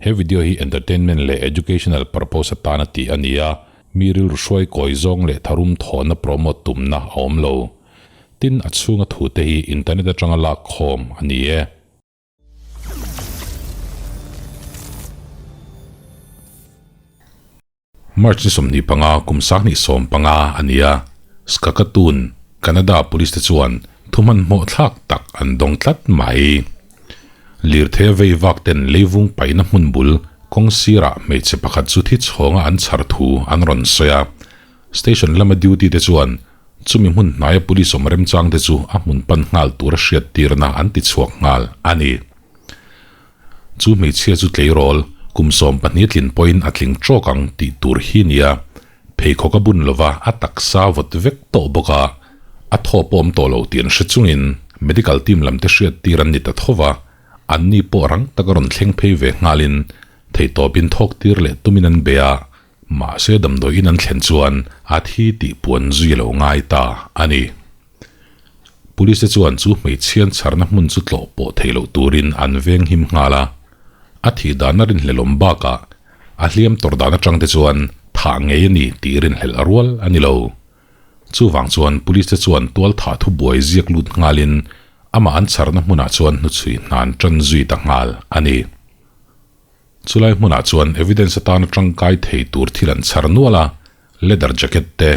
He video hi entertainment leh educational purpose atana tih a ni a, mi rilru hruai kawi zawng leh tharum thawhna promote tumna a awm lo. Tin, a chhunga thute hi internet atanga lak khawm a ni e. March ni 25 kum 2015 a ni a, Saskatoon, Canada police te chuan thu hmanhmawh thlak tak an dawng tlat mai. Lirthei a vei vak ten leivung paihna hmun bul kawng sirah hmeichhe pakhat chu thi chhawnga an chhar thu an rawn sawi a. Station lama duty te chuan chumi hmun hnaia police awm remchang te chu a hmun pan nghal tura hriattirna an ti chhuak nghal a ni. Chu hmeichhia chu tleirawl, kum 12 tlin pawhin a tling trawk ang tih tur hi nia, pheikhawk a bun lova a taksa vawt vek tawh bawk a, a thaw pawh awm tawh lo tih an hre chungin medical team lam te hriat tir an ni ta tho va, anni pawh rang taka rawn thleng phei ve nghalin theihtawpin thawk tir leh tumin an be a, mahse damdawiin an thlen chuan a thi tih puan zui a lo ngai ta a ni. Police te chuan chu hmeichhian chharna hmun chu tlawh pawh thei loh turin an veng him nghal a, a thih dana rinhlelawm bakah a hliam tawrh dan atang te chuan thah ngei a ni tih rinhlelh a rual a ni lo. Chuvang chuan police te chuan tual thah thubuai ziak lut nghalin amah an chharna hmunah chuan hnuchhui hnan tan zui ta nghal a ni. Chulai hmunah chuan evidence atana tangkai thei tur thil an chhar nual a, Leather jacket te,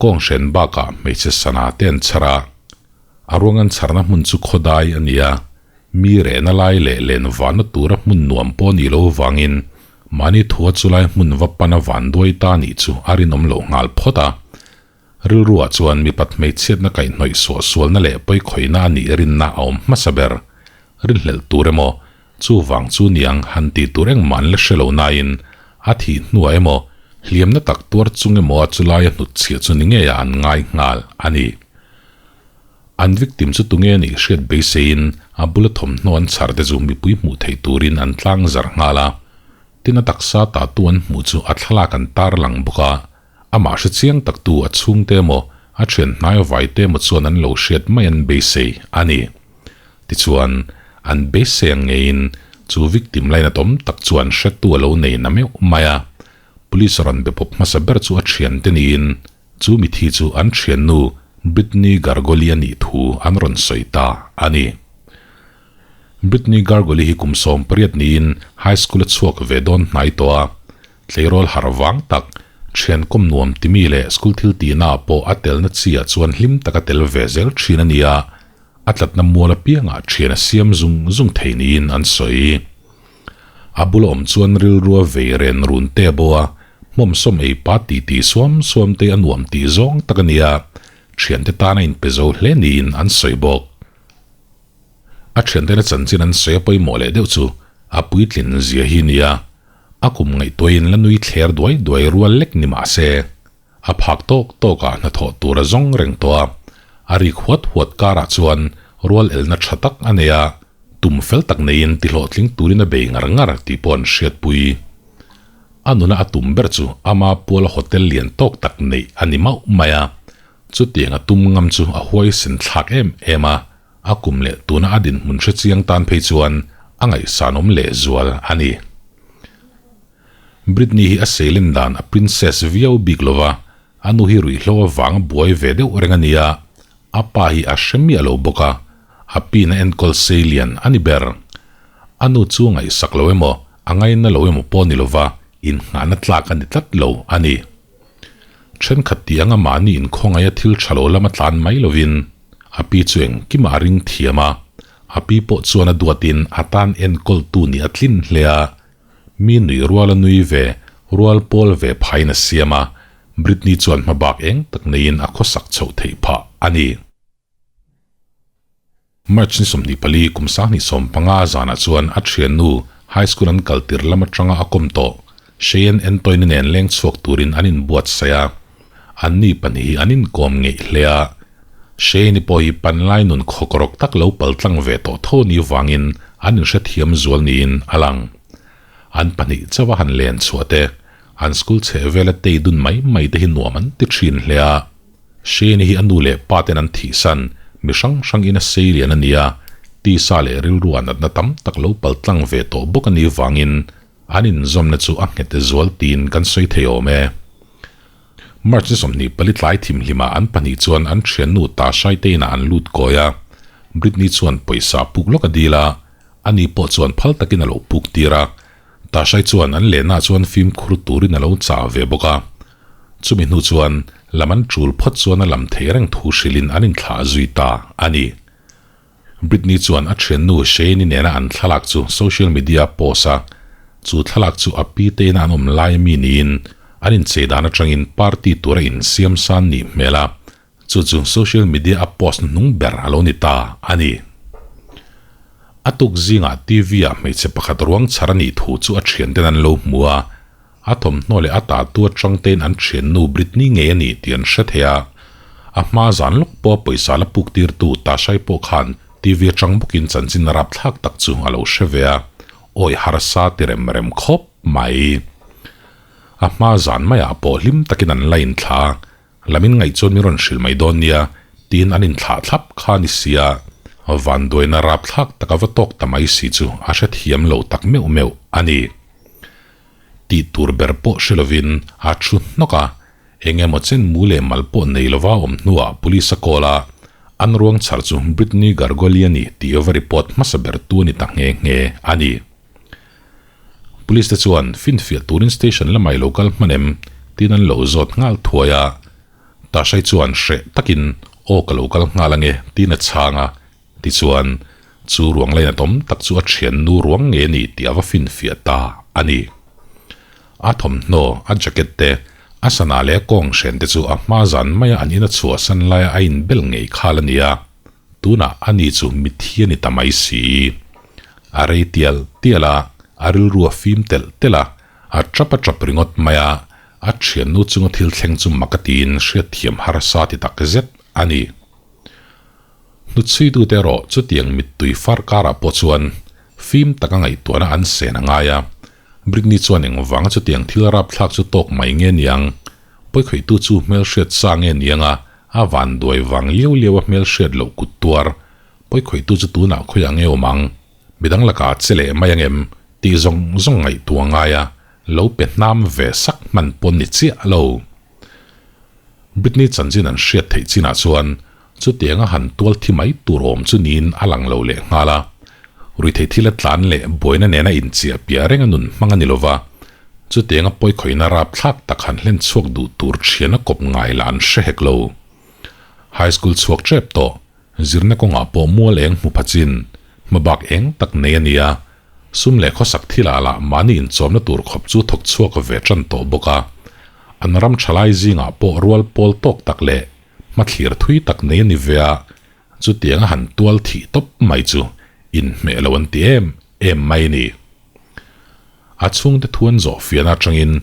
kawng hren bakah hmeichhe sana te an chhar a. A ruang an chharna hmun chu khawdai a ni a, mi rehna lai leh len vanna tura hmun nuam pawh a nih loh avangin mahni thua chulai hmun va pana van duai ta nih chu a rinawm loh nghal phawt a. Rilruah chuan mipat hmeichhiatna kaihhnawih suahsualna leh pawikhawihna a nih rinna a awm hmasa ber. Rinhlelh tur emaw, chuvang chu niang han ti tur engmah an la hre lo nain a thih hnuah emaw, hliamna tak tuar chung emaw a chulaia hnutchhiah chu ni ngeiah an ngai nghal a ni. An victim chu tunge nih hriat beiseiin a bula thawmhnaw an chhar te chu mipui hmuh theih turin an tlang zar nghal a, tin a taksa tatu an hmuh chu a thlalak an tarlang bawk a, Amah hre chiang taktu a chhungte emaw, a thian hnai vaite emaw chuan an lo hriat mai an beisei a ni. Tichuan, an beisei ang ngeiin chu victim lainatawm tak chuan hretu a lo nei na meuh mai a. Police rawn be pawp hmasa ber chu a thiante niin chu mithi chu an thiannu Brittney Gargoli a nih thu an rawn sawi ta a ni. Brittney Gargoli hi kum 18 niin high school a chhuak ve dawn hnai tawh a. Tleirawl harh vang tak, thian kawm nuam timi leh school thil tihna ah pawh a telna chi ah chuan hlim taka tel ve zel thin a ni a, a tlatna mual apiangah thian a siam zung zung thei niin an sawi. A bula awm chuan rilrua vei ren run te a bo a, hmawmsawm ei pa ti ti suam suam te a nuam tih zawng tak a ni a, thiante tana inpe zo hle niin an sawi bawk. A thiantena chanchin an sawi a pawimawh leh deuh chu a puitlin zia hi nia, a kum ngaihtuahin la nui thler duai duai rual lek ni mah se, a phak tawk tawkah hnathawh tur a zawng reng tawh a, a rik huat huat karah chuan rual elna tha tak a nei a, tum fel tak neiin tihlawhtling turin a bei ngar ngar tih pawh an hriatpui. A nuna a tum ber chu ama puala hotel lian tawk tak neih a ni mauh mai a, Chutiang a tum ngam chu a huaisen thlak em em a, a kum leh tuna a dinhmun hre chiang tan phei chuan a ngaihsanawm lehzual a ni. Britney hi a seilen dan a princess viau bik lo va, a nu hi ruihhlo avanga buai ve deuh reng a ni a, a pa hi a hre miah lo bawk a, a pin a enkawl seilian a ni ber. A nu chu a ngaihsak lo emaw, a ngaina lo emaw pawh ni lo va, innghahna tlak a ni tlat lo a ni. Thenkhat tih anga mahni inkhawngaih a thil tha lo lama tlan mai lovin a pi chu engkimah a ring thiam a, a pi pawh chuan a duatin a tan enkawltu nih a tlin hle a, mi nui rual a nui ve, rual pawl ve phain a siam a, Britney chuan hmabak eng tak neiin a khawsak chhoh theih phah a ni. March ni 24 kum 2015 zanah chuan a thiannu high school an kal tir lam atanga a kawm tawh Cheyenne Antoine nen leng chhuak turin an inbuatsaih a, anni pahnih hi an inkawm ngeih hle a. Cheyenne pawh hi panlai nun khawkrawk tak lo paltlang ve tawh tho ni vangin an inhrethiam zual niin a lang. An pahnih chauha han len chhuah te, an school chheh vela tei dun mai mai te hi nuam an ti thin hle a. Shane hi a nu leh pa ten an thihsan mi hrang hrang in a sei lian a nia, tisa leh rilru ah natna tam tak lo pal tlang ve tawh bawk a nih vangin an inzawmna chu a nghet zual tiin kan sawi thei awm e. March ni 24 tlai thimhlimah an pahnih chuan an thiannu Tashai te inah an lut kawi a, Britney chuan pawisa puk lawk a dil a, ani pawh chuan phal takin a lo puk tir a, Tashai chuan an lehnaah chuan fimkhur turin a lo chah ve bawk a. Chumi hnu chuan lam an tul phawt chuan a lam thei reng thu hrilhin an inthlah zui ta a ni. Britney chuan a thiannu Shane-i nena an thlalak chu social media a post a, chu thlalak chu a pi te ina an awm lai ami niin an inchei dan atangin party tura insiam san nih hmel a, chu chu social media a post hnung ber a lo ni ta a ni. A tuk zingah TV ah hmeichhe pakhat ruang chhar a nih thu chu a thianten an lo hmu a, A thawmhnaw leh a tatu atang tein an thiannu Britney ngei a ni tih an hre thei a. A hma zan lawk pawh a pawisa la puk tirtu Tashai pawh khan TV atang bawkin chanchin rapthlak tak chu a lo hre ve a, awi harsa ti rem rem khawp mai. A hma zan maiah pawh hlim takin an la inthla a, Lamin ngaih chuan min rawn hrilh mai dawn nia tiin an inthlah thlap kha a ni sia, vanduaina rapthlak tak a va tawk ta mai si chu a hrethiam lo tak meuh meuh a ni. Tih tur ber pawh hre lovin a thu hnawk a, eng emaw chen mu leh mal pawh nei lova awm hnuah police a call a, an ruang chhar chu Britney Gargoliani tih va report hmasa ber tu a ni ta nghe nghe a ni. Police te chuan finfiah turin station lamah i lo kal hman em? tiin an lo zawt nghal thuai a. Tashai chuan hreh takin aw ka lo kal nghal ange tiin a chhang a. Tichuan, chu ruang lainat awm tak chu a thiannu ruang nge ni tih a va finfiah ta a ni. A thawmhnaw, a jacket te, a sana leh a kawng hren te chu a hma zan maia an ina chhuahsan laia a inbel ngei khal a ni a. Tunah ani chu mitthi a ni ta mai si. A rei tial tial a, a rilru a fim telh telh a, a tap a tap ringawt mai a, a thiannu chunga thil thleng chu mak a tiin hriatthiam harsa ti tak zet a ni. Hnutchhuitute erawh chutiang mittui far karah pawh chuan fim taka ngaihtuahna an sen a ngai a, Britney chuan engvanga chutiang thil rapthlak chu tawk mai nge niang? Pawikhawihtu chu hmelhriat sa nge niang a, a van duai vang liau liau a hmelhriat loh kut tuar. Pawikhawihtu chu tunah khawiah nge awm ang? Midang lakah che leh mai angem? Tih zawng zawng ngaihtuah ngai a, lo pe hnam ve sak hman pawn ni chiah lo. Britney chanchin an hriat theih chinah chuan chutianga han tual thi mai tur awm chu niin a lang lo leh nghal a. Ruithei thil a tlan leh buaina nena inchiah piah reng a nun hmang a ni lova, chutianga pawikhawihna rapthlak tak han hlen chhuak duh tur thian a kawp ngai lah an hre hek lo. High school chhuak tep tawh, zirna kawngah pawh mual eng hmu pha chin, hmabak eng tak nei a ni a, sum leh khawsak thilah lah mahni inchawmna tur khawp chu thawk chhuak ve tan tawh bawk a. An ram thalai zingah pawh rual pawl tawk tak leh hmathlir thui tak nei a ni ve a, chutianga han tual thih tawp mai chu inhmeh lo an ti em em mai a ni. A chhungte thu an zawh fiahna atangin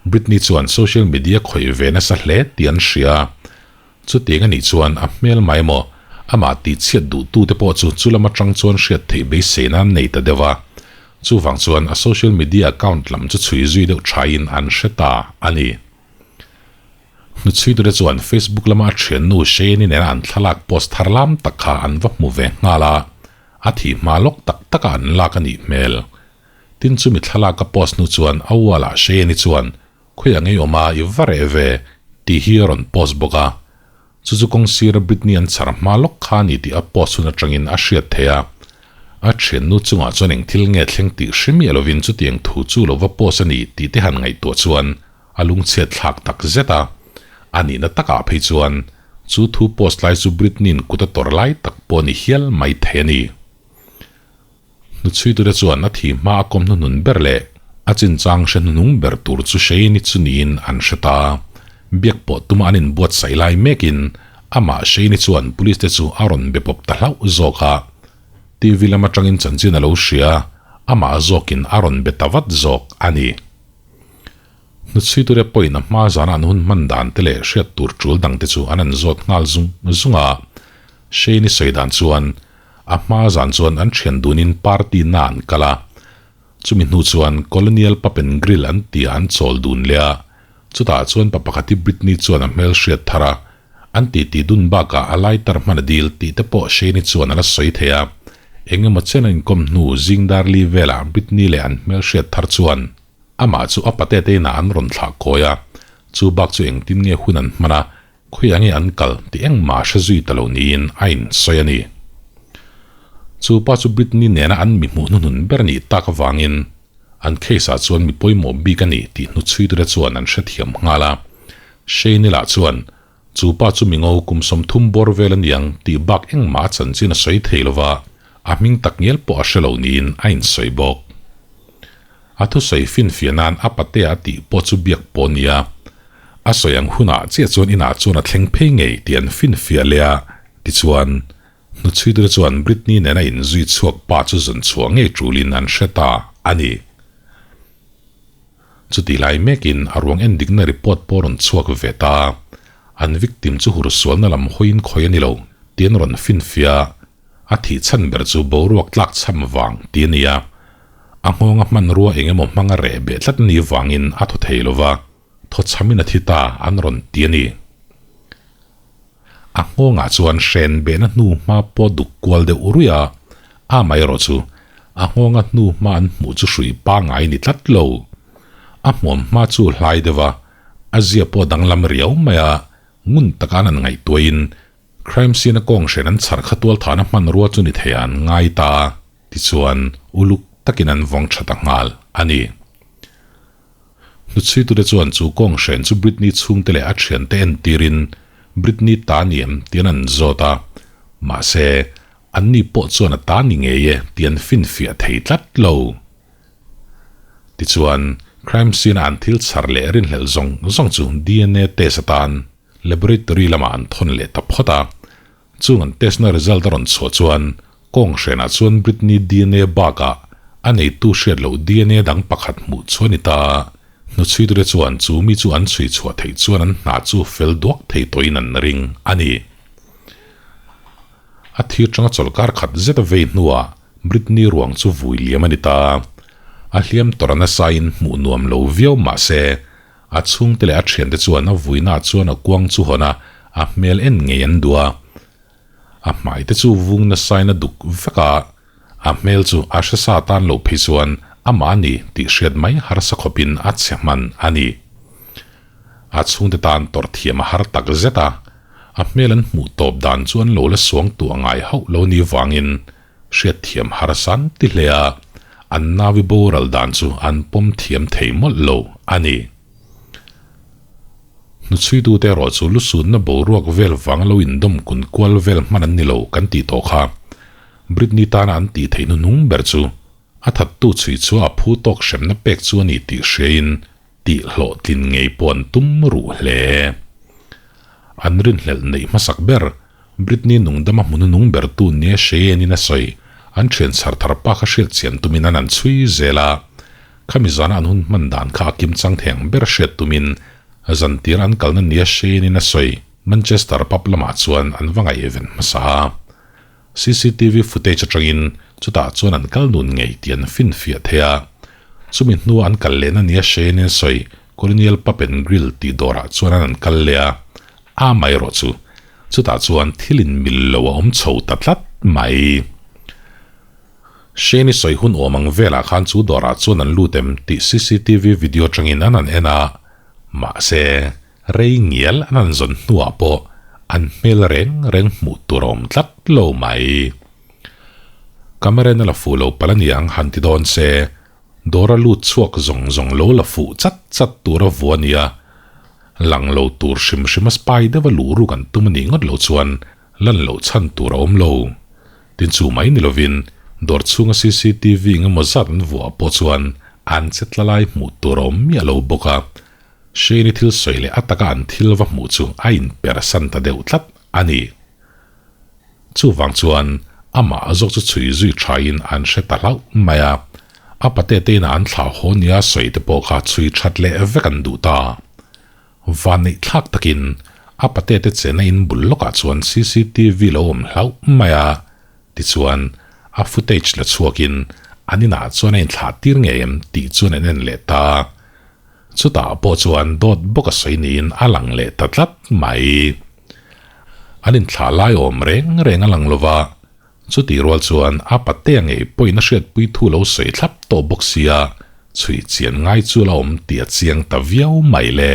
Britney chuan social media khawih ve nasa hle tih an hria a, chutiang a nih chuan a hmel mai emaw amah tihchhiat duhtute pawh chu chulam atang chuan hriat theih beiseina an nei ta deuh a, chuvang chuan a social media account lam chu chhui zui deuh thain an hre ta a ni. Hnuchhuitute chuan Facebook lama a thiannu Shane-i nena an thlalak post thar lam tak kha an va hmu ve nghal a, a thih hma lawk tak taka an lak a nih hmel. Tin chumi thlalak a post hnu chuan a wall-ah Shane-i chuan Khawiah ngei awm a, i va reh ve tih hi a rawn post bawk a. Chu chu kawng sira Britney an chhar hma lawk kha a ni tih a post hun atangin a hriat theih a. A thiannu chungah chuan eng thil nge thleng tih hre miah lovin chutiang thu chu lo va post a ni tih te han ngaihtuah chuan a lungchhiat thlak tak zet a. A nihna takah phei chuan chu thu post lai chu Britney-in kut a tawrh lai tak pawh a ni hial mai thei a ni. Hnuchhuitute chuan a thi hma a kawm hnuhnun ber leh a chinchang hre hnuhnung ber tur chu Shane-i chu niin an hre ta. Biak pawh tuma an inbuatsaih lai mekin amah Shane-i chuan police te chu a rawn be pawp ta hlauh zawk a. TV lam atangin chanchin a lo hria, amah zawkin a rawn be ta vat zawk a ni. Hnuchhuitute pawhin a hma zana an hun hman dan te leh hriat tur tul dang te chu an an zawt nghal zung zung a. Shane-i sawi dan chuan A hma zan chuan an thian dunin party na an kal a, chumi hnu chuan Colonial Pub and Grill an tia an chawl dun leh a, chutah chuan pa pakhat hi Britney chuan a hmel hriat thar a, an titi dun bakah a lighter hman a dil tih te pawh Shane-i chuan a la sawi thei a. Eng emaw chen a inkawm hnu zing dar li velah Britney leh an hmelhriat thar chuan amah chu a pate te inah an rawn thlah kawi a, chu bak chu engtin nge hun an hman a, khawiah nge an kal tih engmah a hre zui ta lo niin a insawi a ni. Chu pa chu Britney nena an mi hmuh hnuhnun ber nih tak avangin an case ah chuan mi pawimawh bik a ni tih hnuchhuitute chuan an hrethiam nghal a, Shane-i lah chuan Chu pa chu mi ngo kum 30 bawr vel a niang tih bak engmah a chanchin a sawi thei lova, a hming tak ngial pawh a hre lo niin a insawi bawk. A thusawi finfiah nan a patea a tih pawh chu biak pawh a nia. A sawi ang hunah chiah chuan inah chuan a thleng phei ngei tih an finfiah leh a, tichuan, hnuchhuitu te chuan Britney nena inzui chhuak pa chu zun chhuah ngei tulin an hre ta a ni. Chutih lai mekin a ruang endikna report pawh rawn chhuak ve ta. An victim chu hursualna lam hawiin khawi a ni lo tih an rawn finfiah. A thih chhan ber chu boruak tlak chham vang tih a ni a. A nghawnga hmanrua eng emaw hmanga reh beh tlat ni vangin a thaw thei lo va, thaw chhamin a thi ta an rawn ti a ni. A nghawngah chuan hren behna hnu hma pawh duk kual deuh ruih a, amaherawh chu a nghawnga hnu hma an hmuh chu hrui pangngai ni tlat lo. A hmuam hma chu hlai deuh a, a zia pawh danglam riau mai a, ngun taka an han ngaihtuahin crime scene a kawng hren an chhar kha tualthahna hmanrua chu ni thei a an ngai ta tichuan uluk takin an vawng tha ta nghal a ni. Hnuchhuitute chuan chu kawng hren chu Britney chhungte leh a thiante entirin Britney ta ni em tian an zawt a, mahse, anni pawh chuan a ta ni ngei e tih an finfiah thei tlat lo. Tichuan, crime scene-a an thil chhar leh rinhlelh zawng zawng chu DNA test atan laboratory lamah an thawn leh ta phawt a, Chung an test-na result a rawn chhuah chuan kawng hrenah chuan Britney dna bakah a neitu hriat loh dna dang pakhat hmuh chu a ni ta. Hnuchhuitute chuan chu mi chu an chhui chhuah theih chuan an hna chu fel duak thei tawhin an ring a ni. A thir tanga chawlhkar khat zet a vei hnuah Britney ruang chu vui liam a ni ta. A hliam tawrh a nasain hmuh nuam lo viau mah se A chhungte leh a thiante chuan a vuinaah chuan a kuang chu hawn a, a hmel en ngei an duh a. A hmaite chu vung nasain a duk vek a, a hmel chu a hre sa tan loh phei chuan amah a ni tih hriat mai harsa khawpin a chhe hman a ni. A chhungte tan tawrh thiam a har tak zet a, a hmel an hmuh tawp dan chu an lo la suang tuah ngai hauh lo ni vangin Hriatthiam harsan ti hle a, an nawi boral dan chu an pawm thiam thei mawlh lo a ni. Hnuchhuitute erawh chu lusunna boruak vel vang lo indawm kun kual vel hman an ni lo kan tih tawh kha. Britney tana an tih theih hnuhnung ber chu a thattu chhui chua a phu tawk hremna pek chu a ni tih hriain tih hlawhtlin ngei pawh an tum ruh hle. An rinhlelh neih hmasak ber Britney nungdama hmun nung bertu nia Cheyenne in a sawi. An thian chhar thar pa kha hriat chian tumin an an chhui zel a. Khami zana an hun hman dan kha a kim chang thei ang ber hriat tumin zantir an kalna nia Cheyenne in a sawi. Manchester pub lamah chuan an va ngaihven hmasa a. CCTV footage atangin chutah chuan an kal nun ngei tih an finfiah thei a. Chumi hnua an kal lehna nia Cheyenne in a sawi Colonial Pub and Grill tih dawrah chuan an an kal leh a. Amaherawh chu Chutah chuan thil in mil lo a awm chho ta tlat mai. Shane-i sawi hun awm ang velah khan chu dawrah chuan an lut em tih cctv video atangin an han en a, mahse rei ngial an han zawn hnuah pawh an hmel reng reng hmuh tur a awm tlat lo mai. Camera in a la fuh lo palh a niang han ti dawn se, Dawra lut chhuak zawng zawng lo la fuh chat chat tur a vu a nia. Lang lo tur hrim hrim a spy deuh a luh ruk an tum a nih ngawt lo chuan lan loh chhan tur a awm lo. Tin chu mai ni lovin dawr chhunga cctv engemaw zat an vuah pawh chuan an che tla lai hmuh tur a awm miah lo bawk a. Shane-i thil sawi leh a taka an thil va hmuh chu a inpersan ta deuh tlat a ni. Chuvang chuan amah zawk chu chhui zui thain an hre ta hlauh mai a, a pate te inah an thlah haw nia sawi te pawh kha chhui that leh vek an duh ta. Vanneih thlak takin a pate te chena in bul lawkah chuan cctv lo awm hlauh mai a, tichuan a footage la chhuakin an inah chuan a inthlah tir ngei em tih chuan an en leh ta. Chutah pawh chuan dawt bawk a sawi niin a lang leh ta tlat mai. An inthlah lai awm reng reng a lang lo va. Chutih rual chuan a patea ngei pawhin a hriatpui thu lo sawi thlap tawh bawk sia, chhui chian ngai chu la awm tih a chiang ta viau mai le.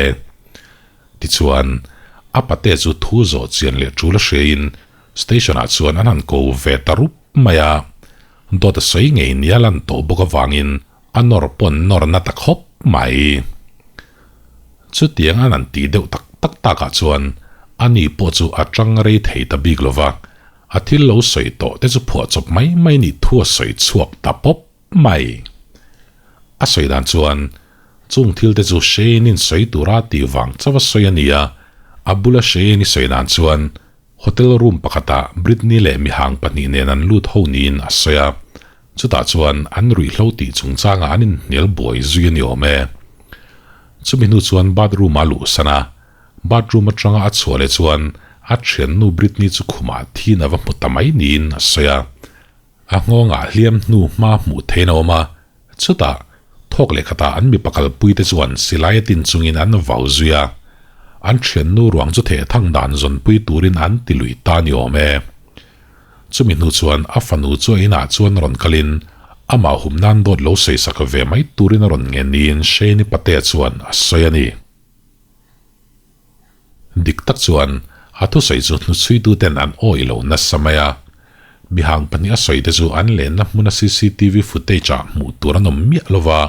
Tichuan, a patea chu thu zawh chian leh tul a hriain station-ah chuan an han ko ve ta rup mai a. Dawt a sawi ngei nia lan tawh bawk avangin a nawr pawn nawr na ta khawp mai. Chutiang an han tih deuh tak tak takah chuan ani pawh chu a tang rei thei ta bik lo va, a thil lo sawi tawh te chu phuah chawp mai mai nih thu a sawi chhuak ta pawp mai. A sawi dan chuan chung thil te chu Shane-in sawi tura tih vang chauh a sawi a ni a, a bula Shane-i sawi dan chuan Hotel room pakhatah Britney leh mihang pahnih nen an lut ho niin a sawi a, chutah chuan an ruihhlo tih chungchangah an inhnial buai zui a ni awm e. Chumi hnu chuan bathroom a luhsan a, bathroom atanga a chhuah leh chuan a thiannu Britney chu khumah thin a va hmu ta mai niin a sawi a. A nghawngah hliam hnu hma hmuh theiin a awm a, chutah thawk leh khatah an mipa kalpuite chuan silai a tin chungin an vau zui a, an thiannu ruang chu theh thang dan zawnpui turin an ti lui ta ni awm e. Chumi hnu chuan a fanu chu a inah chuan rawn kalin amah hum nan dawt lo sawisak ve mai turin a rawn ngen niin Shane-i patea chuan a sawi a ni. Dik tak chuan a thusawi chu hnuchhuituten an awih lo nasa mai a. Mihang pahnih a sawite chu an lenna hmuna cctv footage-ah hmuh tur an awm miah lo va,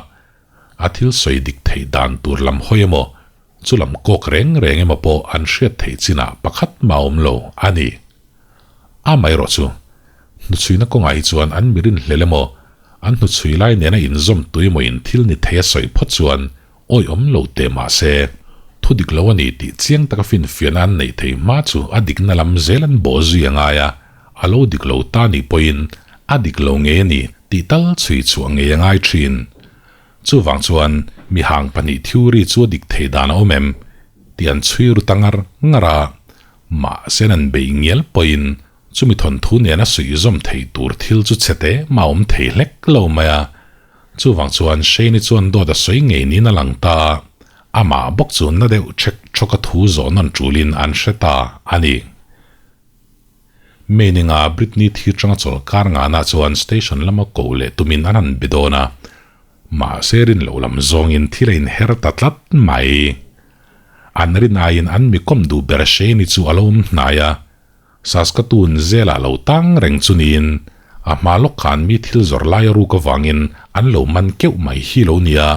a thil sawi dik theih dan tur lam hawi emaw, chu lam kawk reng reng emaw pawh an hriat theih chinah pakhat mah a awm lo a ni. Amaherawh chu, hnuchhuina kawngah hi chuan an mi rinhlel emaw, an hnuchhui lai nena inzawm tui emaw in thil ni thei a sawi phawt chuan Awi awm lo teh mahse, thu dik lo a ni tih chiang taka finfiahna an neih theih hma chu a dikna lam zel an bawh zui a ngai a, a lo dik lo ta nih pawhin a dik lo ngei a ni tih tal chhui chhuah ngei a ngai thin. Chuvang chuan mi hang pahnih theory chu a dik theih dan a awm em tih an chhui ru ta ngar ngar a, mahse an bei ngial pawhin chumi thawnthu nena suihzawm theih tur thil chu chhe te mah a awm thei hlek lo mai a. Chuvang chuan Shane-i chuan dawt a sawi ngei niin a lang ta a, amah bawk chu na deuh chhek chhawk a thu zawh nawn tulin an hre ta a ni. Manning-a Britney thir tanga chawl kar ngana chuan station lama ko leh tumin an han be dawn a, mahse rin loh lam zawngin thil a inher ta tlat mai. An rin aiin an mi kawm duh ber Shane-i chu a lo awm hnai a, Saskatoon zelah lo tang reng chu niin, a hma lawk khan mi thil zawrh lai a ruk avangin an lo man keuh mai hi lo nia.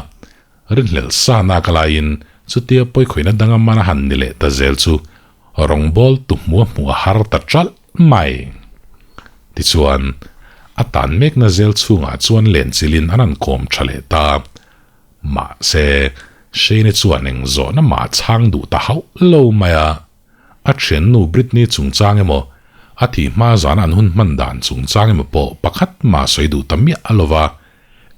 Rinhlelh sa nak laiin chutia pawikhawiina danga man a han ni leh ta zel chu rawngbawl tu hmu a hmuh a har ta ṭalh mai. Tichuan, a tan mekna zel chhungah chuan lenchilhin an han kawm ṭha leh ta. Mahse, Shane-i chuan engzawhna mah a chhang duh ta hauh lo mai a. A thiannu Britney chungchang emaw, a thih hma zana an hun hman dan chungchang emaw pawh pakhat mah sawi duh ta miah a lo va,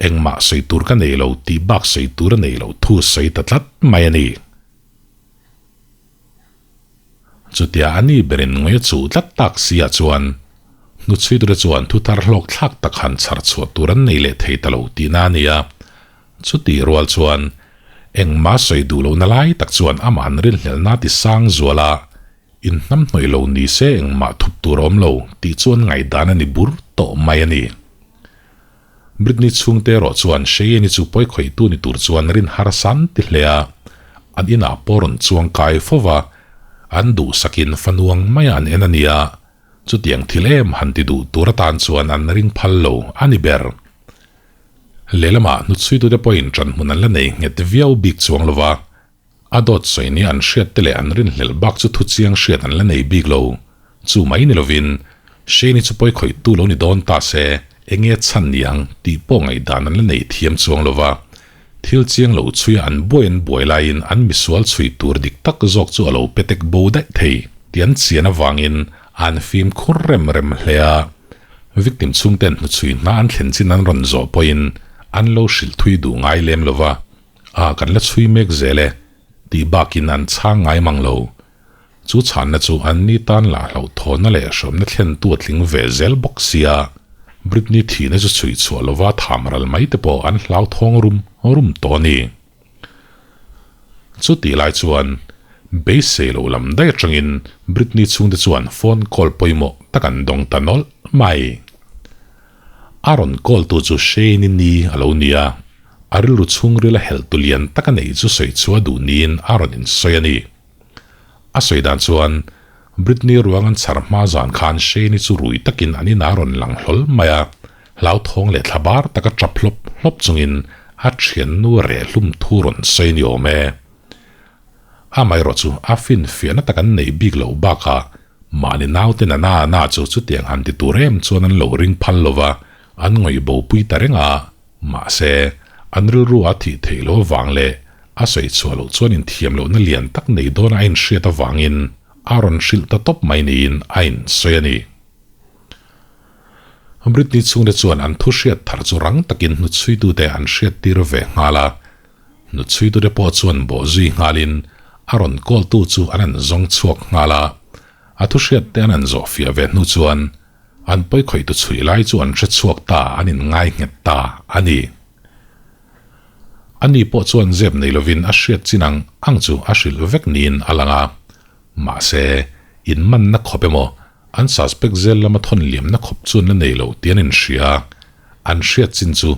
engmah sawi tur ka nei lo tih bak sawi tur a nei lo thu sawi ta tlat mai a ni. Chutia a ni berin ngawi a chuh tlat tak si ah chuan hnuchhuiture chuan thu thar hlawk thlak tak han chhar chhuah tur an nei leh thei ta lo tihna a ni a. Chutih rual chuan engmah sawi duh lohna lai tak chuan amah an rinhlelhna ti sang zual a, inhnamhnawih lo ni se engmah thup tur a awm lo tih chuan ngaihdan a ni bur tawh mai a ni. Britney chhungte erawh chuan Cheyenne-i chu pawikhawihtu ni tur chuan rin harsan ti hle a, an inah pawh rawn chuang kai fo va, an duhsakin fanuang maia an en a nia, chutiang thil em han ti duh tur atan chuan an ring phal lo a ni ber. Lehlamah hnuchhuitute pawhin ṭanhmun an la nei nghet viau bik chuang lo va, a dawt sawi nia an hriat te leh an rinhlelh bak chu thuchiang hriat an la nei bik lo. Chu mai ni lovin, Shane-i chu pawi khawihtu lo ni dawn ta se, enge chhan niang tih pawh ngaihdan an la nei thiam chuang lo va. Thil chiang lo chhuia an buai an buai laiin an misual chhui tur dik tak zawk chu a lo petek bo daih thei tih an chian avangin an fimkhur rem rem hle a. Victim chhungten hnuchhui hna an thlen chin an rawn zawh pawhin an lo hrilh thui duh ngai lem lo va, A kan la chhui mek zel e, tih bakin an chhang ngai mang lo. Chu chhanna chu an ni tan lah hlauhthawnna leh hrawmna thlentu a tling ve zel bawk sia, Britney thihna chu chhui chhuah lova tham ral mai te pawh an hlauthawng rum rum tawh a ni. Chutih lai chuan. Beisei lo lam daih atangin Britney chhungte chuan phone call pawimawh tak an dawng ta nawlh mai. A rawn call tu chu Shane-i ni a lo ni a, a rilru chhungril a helh tu lian tak a neih chu sawi chhuah duh niin a rawn insawi a ni. A sawi dan chuan Britney ruang an chhar hma zan khan Shane-i chu rui takin an inah a rawn lang hlawl mai a, hlauthawng leh thla bar taka tap hlawp hlawp chungin a thiannu rehhlum thu rawn sawi ni awm e. Amaherawh chu a finfiahna tak an neih bik loh bakah mahni naute na na na chu chutiang han ti tur em chuan an lo ring phal lo va, an ngawih bopui ta reng a, mahse, an rilru a thih theih loh avang leh a sawi chhuah loh chuan inthiam lohna lian tak nei dawn a inhriat avangin a rawn hrilh ta tawp mai niin a insawi a ni. Britney chhungte chuan an thu hriat thar chu rang takin hnuchhuitute an hriattir ve nghal a, Hnuchhuitute pawh chuan bawh zui nghalin a rawn call-tu chu an han zawng chhuak nghal a, a thu hriatte an han zawh fiah ve hnu chuan an pawikhawihtu chhui lai chu an hre chhuak ta an inngai nghet ta a ni. Ani pawh chuan zep nei lovin a hriat chin ang ang chu a hrilh vek niin a lang a, mahse, inmanna khawp emaw an suspect zel lama thawn liamna khawp chuan la nei lo tih an inhria a, an hriat chin chu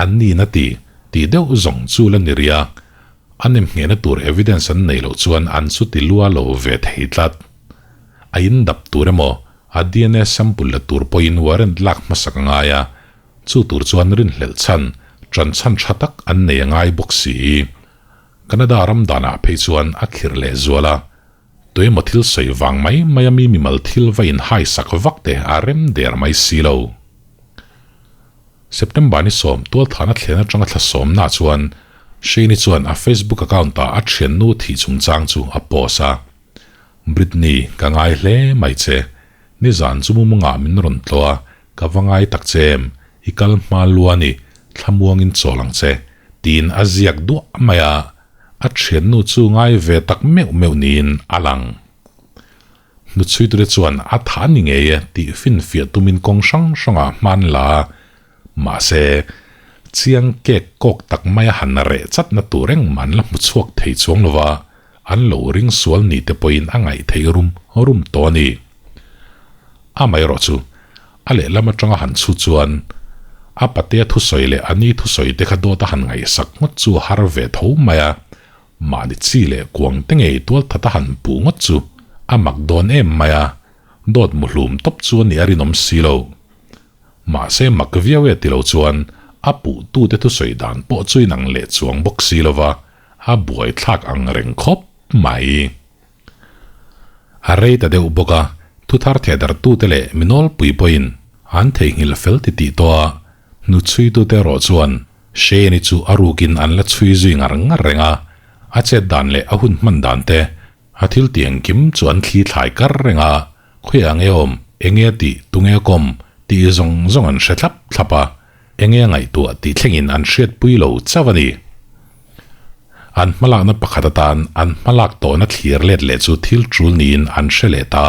an nin a ti tih deuh zawng chu la ni rih a, a nemnghehna tur evidence an nei loh chuan an chu ti lua lo ve thei tlat. A in dap tur emaw, a dna sample la tur pawhin warrant lak hmasak a ngai a, chu tur chuan rinhlelh chhan, ṭan chhan ṭha tak an nei a ngai bawk si. Canada ram danah phei chuan a khirh leh zual a, Tuemaw thil sawi vang mai mai a mi mimal thil va inhai sak vak te a rem der mai si lo. September ni sawm tualthahna thlen atanga thla sawmna chuan Shane-i chuan a Facebook account-ah a thiannu thih chungchang chu a post a. Britney, ka ngai hle mai che. Nizan chu mumangah min rawn tlawh a, ka va ngai tak che em, i kal hma lua ni, thlamuangin chawl ang che, tiin a ziak duah mai a. A thiannu chu ngai ve tak meuh meuh niin a lang. Hnuchhuitute chuan a tha ni ngei e tih finfiah tumin kawng hrang hrangah hman la a, mahse, chiang kek kawk tak maia han reh chatna tur engmah an la hmu chhuak thei chuang lo va, an lo ring sual ni te pawhin a ngaih theih rum rum tawh a ni. Amaherawh chu, A lehlam atanga han chhu chuan a patea thusawi leh a ni thusawi te kha dawt a han ngaihsak ngawt chu a har ve tho mai a, mahni chi leh kuang te ngei tualthat a han puh ngawt chu a mak dawn em mai a, dawt muhlum tawp chu a nih a rinawm si lo. Mahse mak viau e ti lo chuan a puhtute thusawi dan pawh chu inang leh chuang bawk si lo va, a buaithlak ang reng khawp mai. A rei ta deuh bawk a, thuthar thehdarhtute leh mi nawlpui pawhin an theihnghilh fel ti tih tawh a, hnuchhuitute erawh chuan Shane-i chu a rukin an la chhui zui ngar ngar reng a, a chet dan leh a hun hman dan te, a thil tih engkim chu an thli thlai kar reng a, khawiah nge awm, enge a tih, tunge a kawm tih zawng zawng an hre thlap thlap a, enge a ngaihtuah tih thlengin an hriatpui lo chauh a ni. An hmalakna pakhat atan an hmalak tawhna thlir let leh chu thil tul niin an hre leh ta.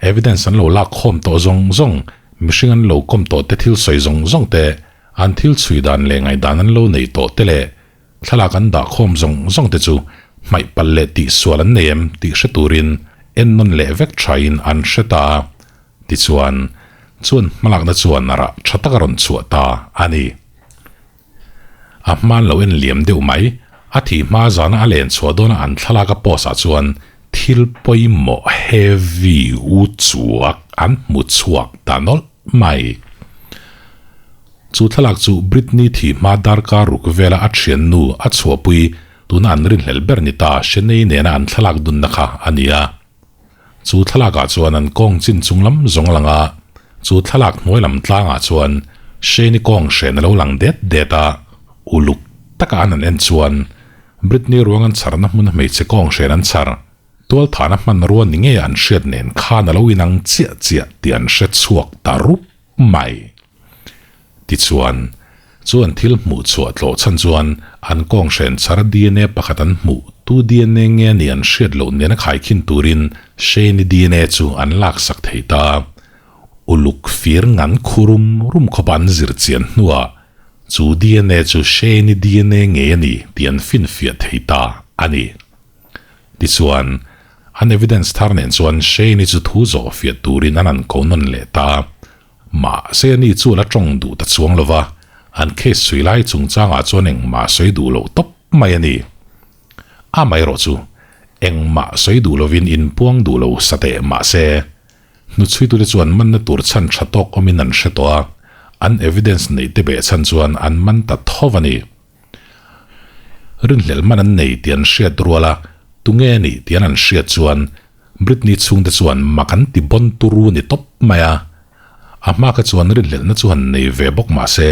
Evidence an lo lak khawm tawh zawng zawng, mihring an lo kawm tawh te thil sawi zawng zawng te, an thil chhui dan leh ngaihdan an lo nei tawh te leh thlalak an dah khawm zawng zawng te chu hmaih palh leh tihsual an nei em tih hre turin ennawn leh vek thain an hre ta. Tichuan, chuan hmalakna chuan rah tha tak a rawn chhuah ta a ni. A hman lo en liam deuh mai. A thih hma zana a len chhuah dawna an thlalak a post ah chuan thil pawimawh heavy u chuak an hmu chhuak ta nawlh mai. Chu thlalak chu Britney thih hma darkar ruk vela a thiannu a chhuahpui tuna an rinhlelh ber ni ta Shenei nena an thlalak dunna kha a ni a. Chu thlalakah chuan an kawng chin chung lam zawng a lang a, chu thlalak hnuai lam tlangah chuan Shane-i kawng hren a lo lang det det a, uluk taka an han en chuan Britney ruang an chharna hmuna hmeichhe kawng hren an chhar, tualthahna hmanrua ni ngei an hriat nen khan a lo inang chiah chiah tih an hre chhuak ta rup mai. Tichuan, chu an thil hmuh chhuah tlawh chhan chuan an kawng hren chhara dna pakhat an hmuh tu dna nge ni an hriat loh nena khaikhin turin Shane-i dna chu an laksak thei ta. Uluk fir ngan khu rum rum khawpa an zir chian hnuah chu dna chu Shane-i dna ngei a ni tih an finfiah thei ta a ni. Tichuan, an evidence thar nen chuan Shane-i chu thu zawh fiah turin an han ko nawn leh ta. Mahse ani chu a la tawng duh ta chuang lo va, an case chhui lai chungchangah chuan engmah sawi duh loh tawp mai a ni. Amaherawh chu, engmah sawi duh lovin inpuang duh lo sa teh mahse, hnuchhuitute chuan manna tur chhan tha tawk awmin an hre tawh a, an evidence neih te beh chhan chuan an man ta tho a ni. Rinhlelh man an nei tih an hriat rual a, tunge a nih tih an an hriat chuan Britney chhungte chuan mak an ti bawn turu ni tawp mai a. A hma kha chuan rinhlelhna chu han nei ve bawk mah se,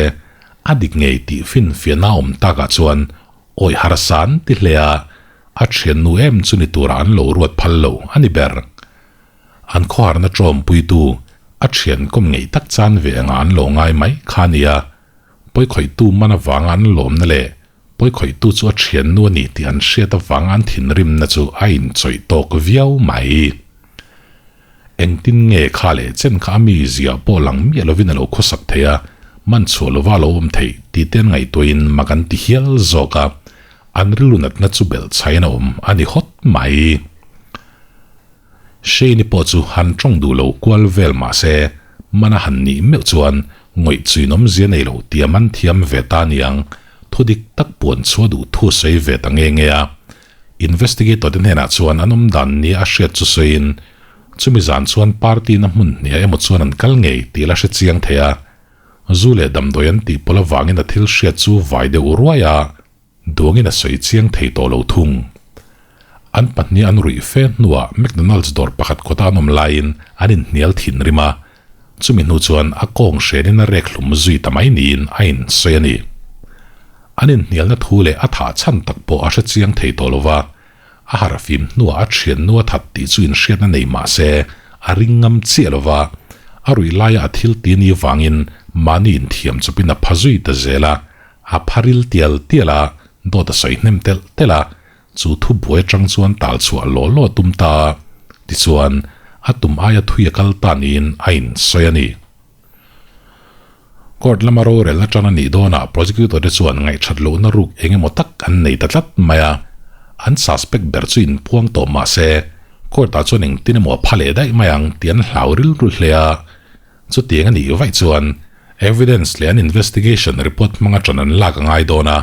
a dik ngei tih finfiahna a awm takah chuan awi harsa an ti hle a, a thiannu em chu ni turah an lo ruat phal lo a ni ber. An khawharna tawmpuitu a thian kawm ngeih tak chan ve angah an lo ngai mai kha a nia. Pawikhawihtu man avanga an lawmna leh pawikhawihtu chu a thiannu a ni tih an hriat avanga an thinrimna chu a inchawih tawk viau mai. Engtin nge kha leh chen kha a mi zia pawh lang miah lovin a lo khawsak thei a, man chhuah lova a lo awm theih tih te an ngaihtuahin mak an ti hial zawk a, an rilru natna chu belh chhain a awm a ni hawt mai. Shane-i pawh chu han tawng duh lo kual vel mah se, mana han nih meuh chuan ngawih chuin awmzia nei lo tia man thiam ve ta niang, thu dik tak puan chhuah duh thu sawi ve ta nge nge a. Investigator te hnenah chuan an awm dan nia a hriat chu sawiin, chumi zan chuan party na hmun hniah emaw chuan an kal ngei tih la hre chiang thei a. Zu leh damdawi an tih pawlh avangin a thil hriat chu vai deuh ruai a. Duangin a sawi chiang thei tawh lo thung. An pahnih an ruih fe hnuah McDonald's dawr pakhat kawta an awm laiin an inhnial thinrim a, chumi hnu chuan a kawng hrenin a rek hlum zui ta mai niin a insawi a ni. An inhnialna thu leh a thah chhan tak pawh a hre chiang thei tawh lo va, a harhfim hnuah a thiannu a that tih chu inhriatna nei mah se a ring ngam chiah lo va, a ruih laia a thil ti ni vangin mahni inthiam chawpin a pha zui ta zel a, A pharil tial tial a, dawt a sawi hnem telh telh a, chu thu buai atang chuan tal chhuah law law a tum ta a, tichuan a tum aia thui a kal ta niin a insawi a ni. Court lama rorelna tan a nih dawnah prosecutor te chuan ngaihthat lohna ruk eng emaw tak an nei ta tlat mai a, an suspect ber chu inpuang tawh mah se court ah chuan engtin emaw a pha leh daih mai ang tih an hlau rilru hle a, Chutiang a nih vaih chuan evidence leh an investigation report hmanga ṭan an lak a ngai dawn a,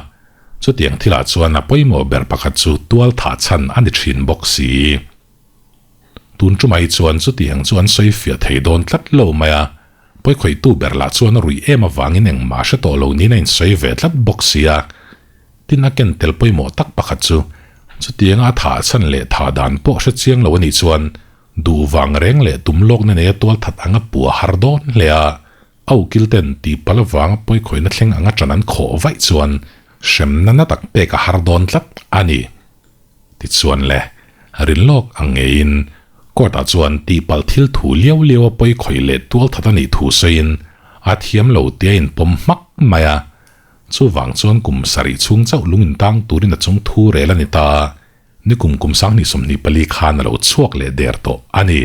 chutiang thilah chuan a pawimawh ber pakhat chu tual thah chhan a ni ṭhin bawk si. Tun ṭumah hi chuan chutiang chu an sawi fiah thei dawn tlat lo mai a, pawikhawihtu ber lah chuan a ruih em avangin engmah hre tawh lo niin a insawi ve tlat bawk si a, tin a ken tel pawimawh tak pakhat chu chutianga a thah chhan leh thah dan pawh hre chiang lo a nih chuan Duh vang reng leh tum lawkna neia tual that anga pua har dawn hle a, a ukil ten tihpalh avanga pawikhawihna thleng anga ṭan an khawh vaih chuan hremna na tak pek a har dawn tlat a ni. Tichuan le, rin lawk ang ngeiin court ah chuan tihpalh thil thu liau liau a pawikhawih leh tual that a nih thu sawiin a thiam lo tia inpawm hmak mai a, chuvang chuan kum sarih chhung chauh lung intang turin a chung thu rel a ni ta. Ni kum kum 2024 khan a lo chhuak leh der tawh a ni.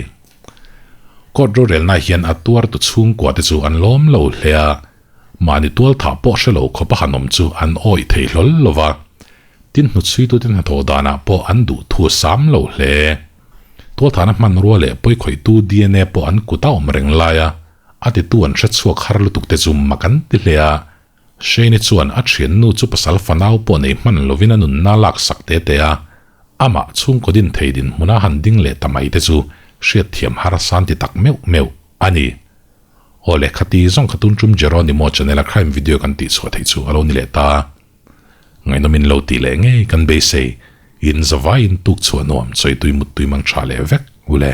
Court rorelna hian a tuartu chhungkua te chu an lawm lo hle a, mahni tualthah pawh hre lo khawp a han awm chu an awih thei hlawl lo va, tin hnuchhuitute hnathawh danah pawh an duh thu a sam lo hle. Tualthahna hmanrua leh pawikhawihtu dna pawh an kut a awm reng lai a, a titu an hre chhuak har lutuk te chu mak an ti hle a, Shane-i chuan a thiannu chu pasal fanau pawh nei hman lovin a nunna lak sak te te a, amah chhungkaw din thei dinhmuna han ding leh ta mai te chu hriatthiam harsa an ti tak meuh meuh a ni. Aw le, khati zawng kha tun tum Jeronimo channel a crime video kan tih chhuah theih chu a lo ni leh ta. Ngaihnawmin lo tih leh ngei kan beisei, in zavaiin tuk chhuah nuam chawitui muttui mang tha leh vek u le.